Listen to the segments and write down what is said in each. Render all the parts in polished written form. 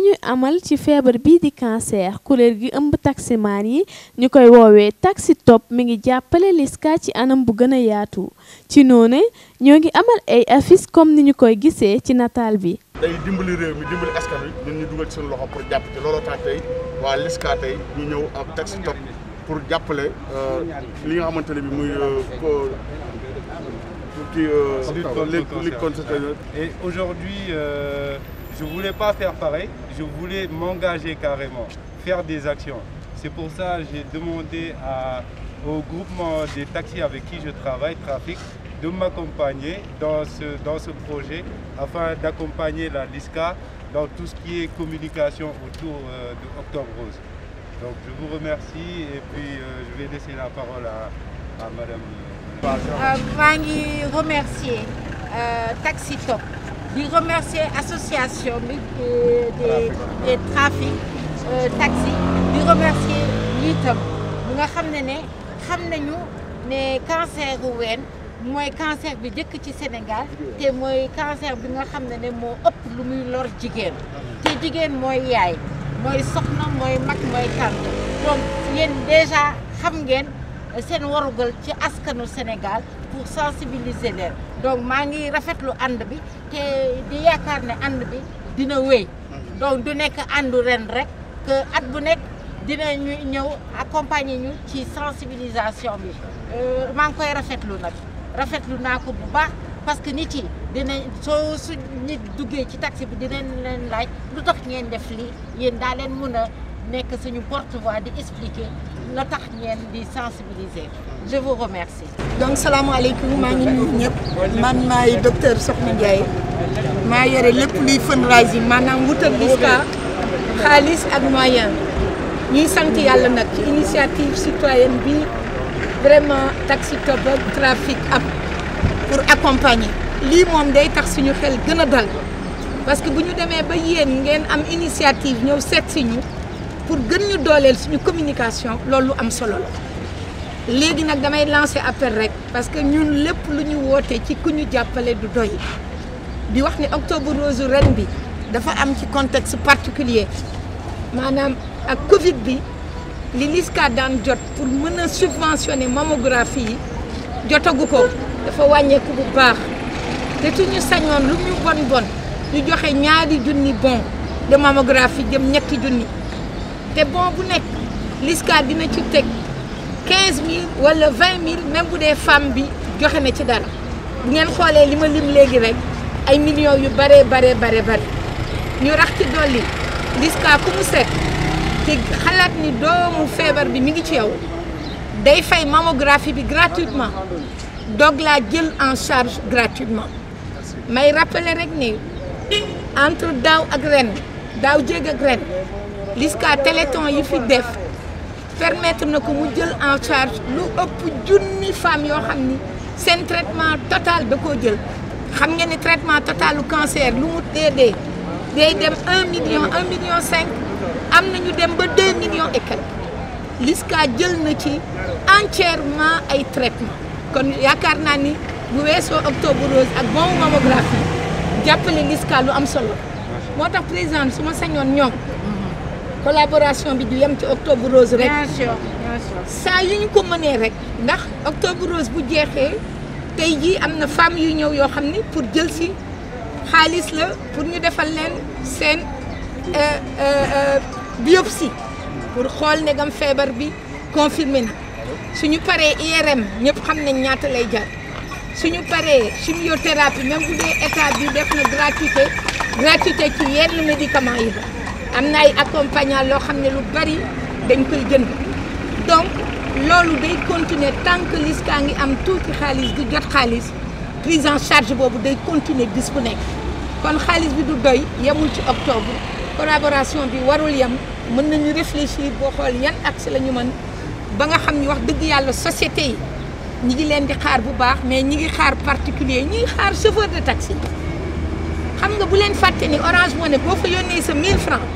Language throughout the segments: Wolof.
ñuy amal ci feebar bii di cancer kuréel gi ëmb taximaan yi ñu koy woowee taxi top mi ngi jàppale Liska ci anam bu gën a yaatu ci noonu ñoo ngi amal ay affiches comme ni ñu koy gisee ci nataal bi. day dimbali réew mi dimbali askan wi ñun ñu dugal ci seen loxo pour jàpp ci looloo tax tey waa Liska tey ñu ñëw ak taxi top pour jàppale li nga xamante ne bi muy Et aujourd'hui, je ne voulais pas faire pareil, je voulais m'engager carrément, faire des actions. C'est pour ça que j'ai demandé au groupement des taxis avec qui je travaille, Trafic, de m'accompagner dans ce projet afin d'accompagner la Liska dans tout ce qui est communication autour de Octobre Rose. Donc je vous remercie et puis je vais laisser la parole à Madame. maa ngi remercier Taxi Top di remercier association bi des trafic taxi di remercier LITAM bi nga xam ne xam nañu ne cancer gu ween mooy cancer bi njëkk ci Sénégal te mooy cancer bi nga xam ne moo ëpp lu muy lor jigéen te jigéen mooy yaay mooy soxna mooy mag mooy tante donc yéen déjà xam ngeen seen warugal ci askanu Sénégal pour sensibiliser leen donc maa ngi rafetlu ànd bi te di yaakaar ne ànd bi dina wéy donc du nekk àndu ren rek que at bu nekk dina ñu ñëw accompagner ñu ci sensibilisation bi maa ngi koy rafetlu naa ko bu baax parce que nit yi dinañ su nit duggee ci taxi bi dinañ leen laaj lu tax ngeen def lii yéen daa leen mën a nekk suñu porte-voix di expliquer la tax ngeen di sensibiliser. Je vous remercie. Donc salaamaaleykum maa ngi nuyu ñëpp man maay docteur Sokhna Ndiaye maa yore lépp luy fundraising maanaam wutal Liska xaalis ak moyen ñuy sant yàlla nag ci initiative citoyenne bi vraiment taxi top ak trafic ab pour accompagner lii moom day tax suñu xel gën a dal parce que bu ñu demee ba yéen ngeen am initiative ñëw seet si ñu pour gën ñu dooleel suñu communication loolu am solo la léegi nag damay lancer appel rek parce que ñun lépp lu ñu woote ci ku ñu jàppale du doy di wax ni Octobre Rose ren bi dafa am ci contexte particulier maanaam ak Covid bi li Liska daan jot pour mën a subventionner mammographie yi jotagu ko dafa wàññeeku bu baax te suñu sañoon lu ñu bon ñu joxe ñaari junni bon de mammographie jëm ñetti junni te bon bu nekk Liska dina ci teg 15000 wala 20000 même bu dee femme bi joxe na ci dara bu ngeen xoolee li ma lim léegi rek ay millions yu bare ñu rax ci dolli Liska ku mu seet te xalaat ni doomu feebar bi mi ngi ci yow day fay mammographie bi gratuitement doog laa jël en charge gratuitement may rappeler rek ni entre daaw ak ren daaw jéeg ak ren Liska téléthon yi fi def permettre na ko mu jël en charge lu ëpp junni femmes yoo xam ni seen traitement total da koo jël xam ngeen ni traitement totalu cancer lu mu day dem 1 million 1,5 million am na ñu dem ba 2 millions et quelques Liska jël na ci entièrement ay traitement kon yaakaar naa ni bu weesoo Octobre Rose ak bon mammographie jàppale Liska lu am solo moo tax président su ma sañoon ñoom collaboration bi du yem ci Octobre Rose rek. Bien sûr. saa yu ñu ko mënee rek ndax Octobre Rose bu jeexee tey jii am na femmes yu ñëw yoo xam ni pour jël si xaalis la pour ñu defal leen seen biopsie pour xool ndegam feebar bi confirmé na suñu paree IRM ñëpp xam nañ ñaata lay jar suñu paree chimiothérapie même bu dee état bi def na gratuité ci yenn médicaments yi am na ay accompagnant loo xam ne lu bari dañ koy jënd donc loolu day continuer tant que Liska ngi am tuuti xaalis di jot xaalis prise en charge boobu day continuer bis bu nekk kon xaalis bi du doy yemul ci octobre collaboration bi warul yem mën nañu réfléchir boo xool yan axe la ñu mën ba nga xam ni wax dëgg yàlla société yi ñi ngi leen di xaar bu baax mais ñi ngi xaar particulier ñi ngi xaar chauffeur de taxi xam nga bu leen fàtte ni Orange Money boo fa yónnee sa 1000 francs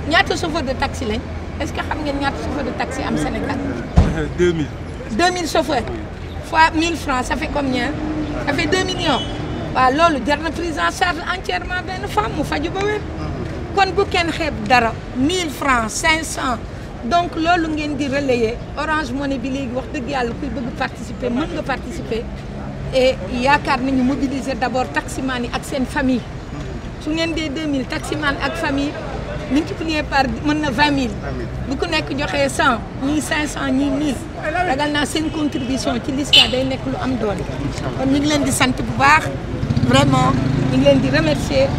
ñaata chauffeur de taxi lañ est-ce que xam ngeen ñaata chauffeur de taxi am Sénégal 2000 chauffeurs fois 1000 francs ça fait combien ça fait 2 millions waaw loolu jar na prise en charge entièrement benn femme mu faju ba wér kon bu kenn xeeb dara 1000 francs 500 donc loolu ngeen di relayer Orange Money bi léegi wax dëgg yàlla kuy bëgg participer mën nga participer et yaakaar nañu mobiliser d'abord taximan yi ak seen famille su ngeen dee 2000 taximan ak famille multiplié par mën na 20 000 bu ko nekk joxee 100 ñii 500 ñii 1000 ragal naa seen contribution ci LISCA day nekk lu am doole kon ñu ngi leen di sant bu baax vraiment ñu ngi leen di remercier